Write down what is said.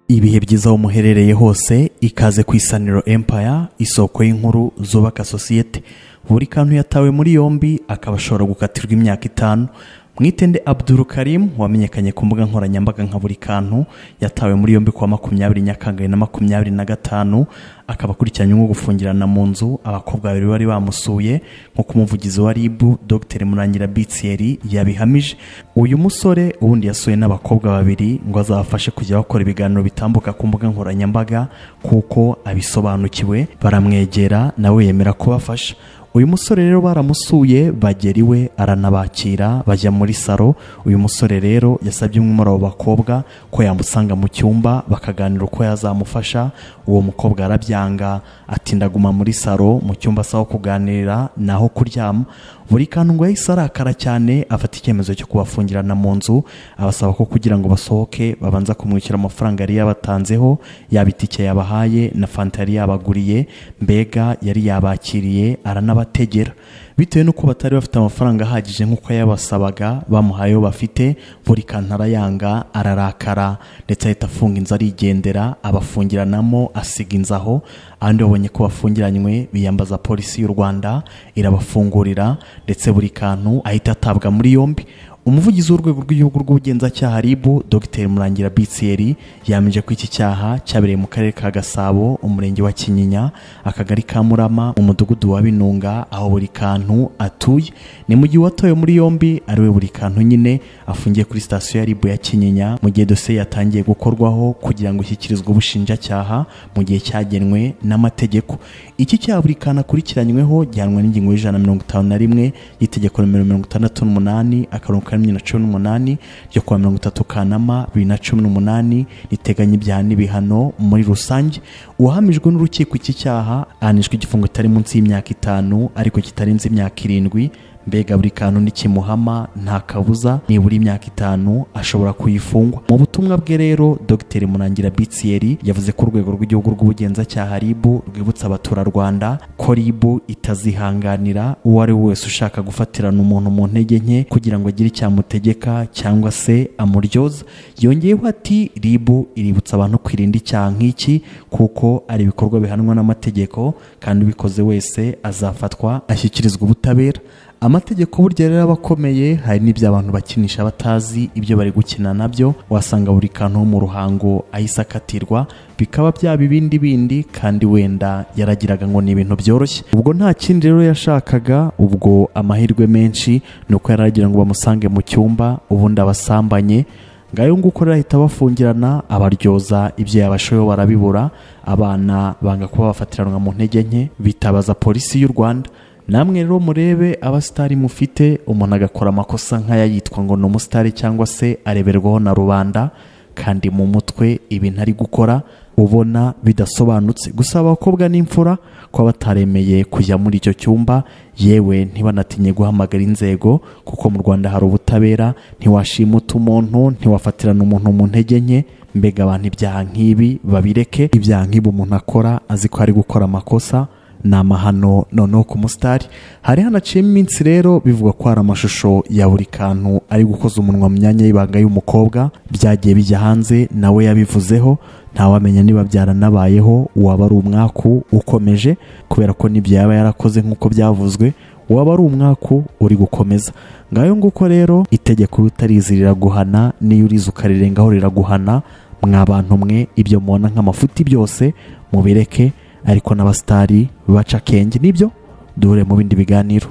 Ibihe byiza aho muherereye hose, ikaze ku Isaniro Empire, isoko y'inkuru zubaka sosiyete. Buri kantu yatawe muri yombi, akaba ashobora gukatirwa imyaka 5. Mwitende Abdul Karim, wamenyekanye ku mbuga nkoranyambaga nka Buri Kantu, yatawe muri yombi kuwa 20 Nyakanga 2025, akaba akurikiranyweho gufungirana mu nzu abakobwa babiri bari bamusuye, nk'uko umuvugizi wa RIB, Dr Murangira Bitsiyeri, yabihamije. Uyu musore ubundi yasuye n'abakobwa babiri ngo azabafashe kujya bakora ibiganiro bitambuka ku mbuga nkoranyambaga kuko abisobanukiwe. Baramwegera, nawe yemera kubafasha. Uyu musore rero baramusuye, bagera iwe aranabakira, bajya muri salo. Uyu musore rero yasabye umwe muri abo bakobwa ko yamusanga mu cyumba bakaganira uko yazamufasha. Uwo mukobwa arabyanga, ati: "Ndaguma muri salo, mu cyumba aho kuganirira naho kuryama." Buri Kantu ngo yahise arakara cyane, afata icyemezo cyo kubafungirana mu nzu, abasaba ko kugira ngo basohoke babanza kumwishyura amafaranga yari yabatanzeho, yaba itike yabahaye na fanta yari yabaguriye. Mbega yari yabakiriye, aranabategera. Bitewe n'uko batari bafite amafaranga ahagije nk'uko yabasabaga, bamuhaye ayo bafite. Buri Kantu arayanga, ararakara, ndetse ahita afunga inzu arigendera, abafungiranamo, asiga inzu aho. Abandi babonye ko bafungiranywe, biyambaza Polisi y'u Rwanda, irabafungurira, ndetse Buri Kantu ahita atabwa muri yombi. Umuvugizi w'Urwego rw'Igihugu rw'Ubugenzacyaha, RIB, Dr Murangira Bitsiyeri, yahamije ko iki cyaha cyabereye mu Karere ka Gasabo, Umurenge wa Kinyinya, Akagari ka Murama, Umudugudu wa Binunga, aho Buri Kantu atuye. Ni mu gihe uwatowe muri yombi, ariwe Buri Kantu nyine, afungiye kuri sitasiyo ya RIB ya Kinyinya, mu gihe dosiye yatangiye gukorwaho kugira ngo ishyikirizwe ubushinjacyaha mu gihe cyagenwe n'amategeko. Iki cyaha Buri Kantu akurikiranyweho gihanwa n'ingingo ya 151 y'itegeko nomero 68/2018 ryo kuwa 30 Kanama 2018, riteganya ibyaha n'ibihano muri rusange. Uwahamijwe n'urukiko iki cyaha ahanishwa igifungo kitari munsi y'imyaka 5 ariko kitarenze imyaka 7. Mbega Buri Kantu nikimuhama, nta kabuza nibura imyaka 5 ashobora kuyifungwa. Mu butumwa bwe rero, Dr Murangira Bitsiyeri yavuze ko Urwego rw'Igihugu rw'Ubugenzacyaha, RIB, rwibutsa abaturarwanda ko RIB itazihanganira uwo ari we wese ushaka gufatirana umuntu mu ntege nke kugira ngo agire icyamutegeka cyangwa se amuryoza. Yongeyeho ati: "RIB iributsa abantu kwirinda icyaha nk'iki kuko ari ibikorwa bihanwa n'amategeko, kandi ubikoze wese azafatwa ashyikirizwa ubutabera." Amategeko burya rero aba akomeye. Hari n'ibyo abantu bakinisha batazi ibyo bari gukina nabyo. Wasanga Buri Kantu wo mu Ruhango ahise akatirwa, bikaba byaba ibindi bindi, kandi wenda yaragiraga ngo ni ibintu byoroshye. Ubwo nta kindi rero yashakaga, ubwo amahirwe menshi ni uko yaragira ngo bamusange mu cyumba ubundi abasambanye. Ngayo nguko rero, ahita abafungirana, abaryoza ibyo yabashoyeho, barabibura. Abana banga kuba bafatiranwa mu ntege nke, bitabaza Polisi y'u Rwanda. Namwe rero murebe abasitari mufite, umuntu agakora amakosa nk'aya yitwa ngo ni umusitari cyangwa se areberwaho na rubanda, kandi mu mutwe ibintu ari gukora ubona bidasobanutse. Gusa abakobwa n'imfura kuba bataremeye kujya muri icyo cyumba, yewe ntibanatinye guhamagara inzego, kuko mu Rwanda hari ubutabera. Ntiwashimuta umuntu, ntiwafatirana umuntu mu ntege nke. Mbega abantu ibyaha nk'ibi babireke. Ibyaha nk'ibi umuntu akora azi ko ari gukora amakosa ni amahano, noneho ku musitari. Hari hanaciyemo iminsi rero bivugwa ko hari amashusho ya Buri Kantu ari gukoza umunwa mu myanya y'ibanga y'umukobwa, byagiye bijya hanze, nawe yabivuzeho. Ntawamenya niba byaranabayeho, waba ari umwaku ukomeje, kubera ko n'ibyo yaba yarakoze nk'uko byavuzwe, waba ari umwaku uri gukomeza. Ngayo nguko rero, itegeko utarizi riraguhana, n'iyo urize ukarirengaho riraguhana. Mwa bantu mwe, ibyo mubona nk'amafuti byose mubireke, ariko n'abasitari baca akenge. Nibyo, duhure mu bindi biganiro.